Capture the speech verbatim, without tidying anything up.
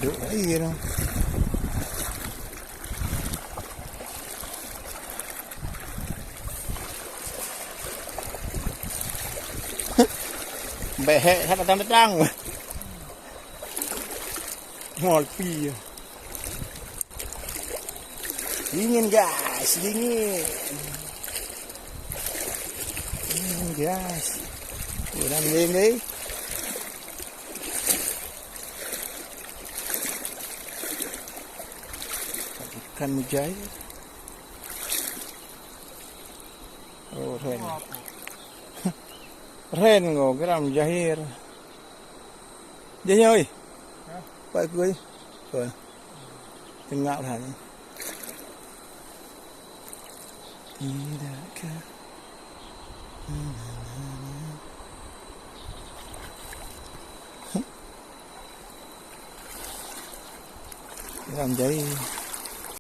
Duek lagi tu. Behek that datang-datang. Ngol pi. Dingin, guys, dingin. Dingin, guys. Udah dingin, guys. Ikan mujair. Oh, ren. Ren ko, geram jahir. Jahir, oi. Hah? Pak ikut, oi. Apa? Tengok lah ni. Tidakkah Lam jai.